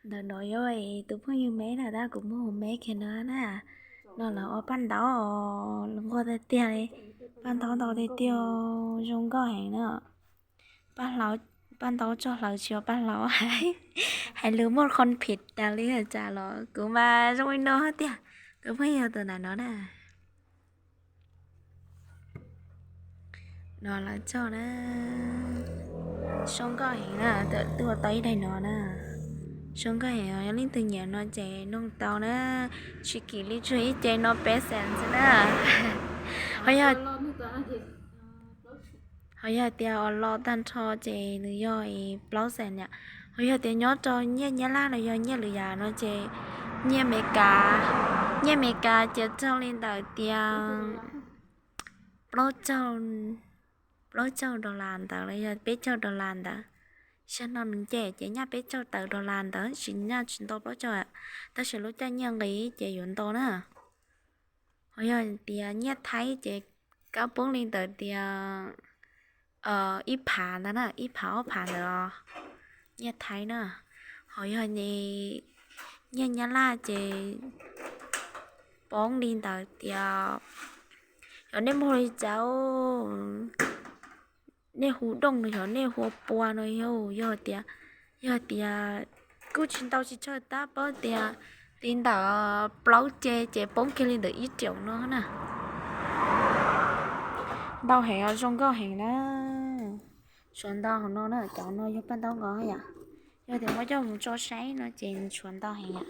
Ntawm no yog tus phooj ywg me na, tab kuv muab hu me kiag no na. No lawv ua paj ntaub os, nquag tiag tiag li. Paj ntaub ntau tiag tiag, zoo nkauj heev na. Paj ntaub tso hlawv tsis yog paj hlauv, hais lus muaj qhov phiv tas li cas los kuv mas zoo li no tiag. Tus phooj ywg tus ntawm no na. No lawv tso na, zoo nkauj heev na, twb ua tau ib daim no na. Zoo nkauj heev, yog leej twg nyiam no ces noog tau na, tsis kim li, tsuas ib ce no peb xees xwb na. Ho yog, ho yog tias los tag nrho ces nws yog plaub xees yom. Ho yog tias nyob rau nyiaj Nyab Laj los yog nyiaj lwm yam no ces nyiaj Amelikas, nyiaj Amelikas ces raug li ntawm tias plaub caug dollar ntawd los yog peb caug dollar ntawd. Xyoo no nws nce ces nyaj peb caug tawm dollar ntawd, tsis, nyaj tsis ntau plaub caug, tab sis lub caij nyiaj nqis ces yuav ntau na. Ho yog tias nyiaj Thaib ces kab poob li ntawm tias ib phav ntawd na, ib phav ob phav ntawd os, nyiaj Thaib na. Ho yog nyiaj Nyab Laj ces poob li ntawd tias, yog nej muag li cas, nej hu dooj no yog nej hu pua no yog, yog tias, yog tias kuj tsis ntau tsis tsawg tab paub tias li ntawm plaub ce ces poob kiag li ntawm ib triệu no na. Ntau heev os, zoo nkauj heev na. Tshuav ntau hauv no na, cov no yog paj ntaub nqos yom. Yog tias muab coj mus tso saib no ces tshuav ntau heev yom.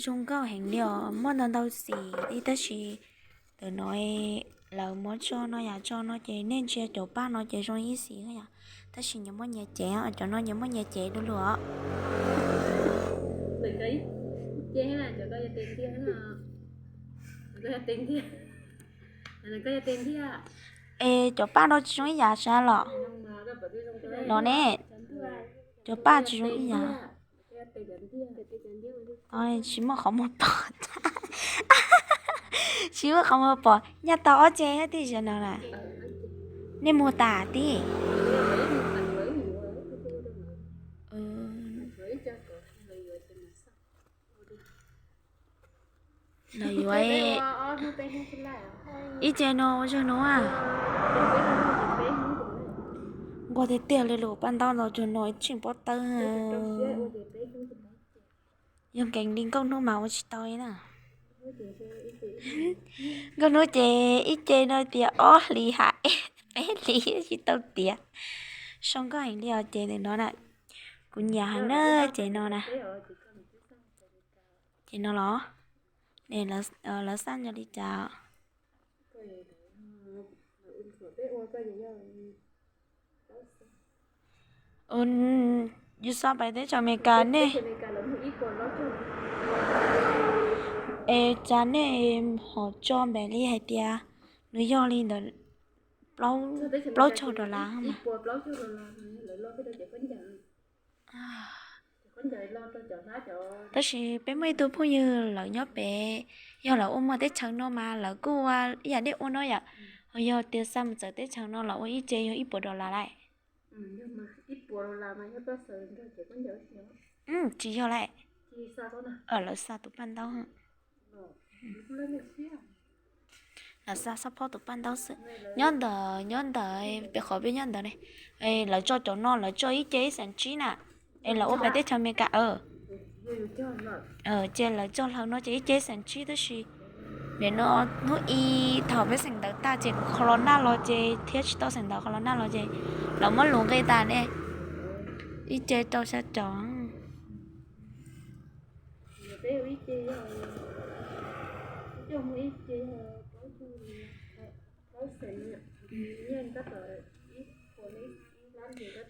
Zoo nkauj heev li os, muaj ntau ntau xim li tab sis ntawm no lawv muab tso no yom, tso no ces nej ntsia cov paj no ces zoo ib xim yom, tab sis nyias muaj nyias cev, cov no nyias muaj nyias cev dua lug os. Es cov paj no tsis zoo ib yam sab los? No ne, cov paj tsis zoo ib yam. Tsis muaj qhov muag pom. Tsis muaj qhov muag pom, nyaj tau ob ce thiaj tib zaug no na. Nej muag tas tib. Lawv yuav ib ce no ua zaug no. Nquag tiag tiag li lus paj ntaub ntau cuag no tseem pob tawb. Yog nkees li nkauj hnub mas ua tsis tau li na. Nkauj hnub ces ib ce no tias ob hlis ha, peb hlis tsis tau tiav. Zoo nkauj heev li os ces ntawm no na. Kuv nyiam heev na ces no na. Ces no los, lawv xaj nco li cas? Yus xav pais teb chaws Amelikas nej, es cas nej ho tso npaum li hais tias nws yog li ntawd plaub caug dollar mas. Tab sis peb muaj ib tug phooj ywg lawv nyob pem, yog lawv ua muag teb chaws no mas lawv kuj ua ib yam nej ua no yom. Ho yog tias xa mus txawv teb chaws no los ua ib ce yog ib puas dollar lawm. Tsis yog lawm. Lawv xa tus paj ntaub, lawv xa xab phob tus paj ntaub xwb. Nyob ntawm, nyob ntawm peb qhov peb nyob ntawd ne, lawv tso cov no lawv tso ib ce ib xees tsib na. Es lawv ua pem teb chaws Amelikas, ces lawv tso hlau no ces ib ce ib xees tsib tab sis nim no hnub i thaum peb xeem ntawv tag ces kuv qhov los naj los ces thiab tsis tau xeem ntawv qhov los naj los ces lawv muab lus nqi tas ne, ib ce rau xya caum.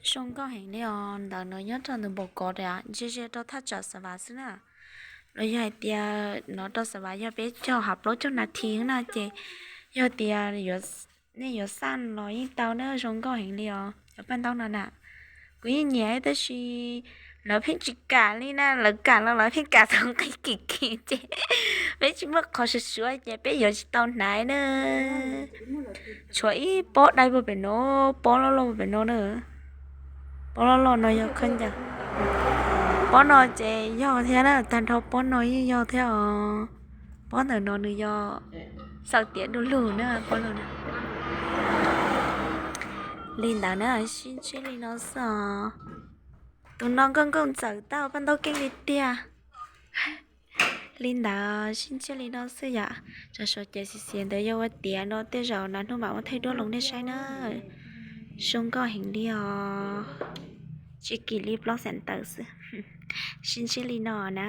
Zoo nkauj heev li os, ntawm no nyob rau ntawm npau kov ntsia ze rau thaj tsam Xav Vas xwb na. Los yog hais tias no rau Xav Vas yog peb caug ha plaub caug nas this na ces yog tias nej yuav xaj los yeej tau na, zoo nkauj heev li os cov paj ntaub no na. Kuv yeej nyiam tab sis lawv pheej tsis kam li na, lawv kam los lawv pheej kam tau nqi kim kim ces peb tsis muaj qhov suav suav ces peb yuav tsis tau hnav na. Tshuav ib pob dai puag pem no, pob loj loj puag pem no na. Pob loj loj no yog khaub ncaws. Pob no ces yog thiab na, tag nrho pob no yeej yog thiab os. Pob ntawm no nws yog xaws tiav du lug na, pob loj na. Li ntawd na, sib ntsib li no xwb os. Tus no nkauj nkauj ntxawm tau paj ntaub keej li tiag. Li ntawd sib ntsib li no xwb yom. Tsov suav ces xiav xiav ntawd yog ua tiav no, tej zaum nas hnub mam ua thaij duab los nej saib na. Zoo nkauj heev li os. Tsis kim li plaub xees tawm xwb. Sib ntsib li no na.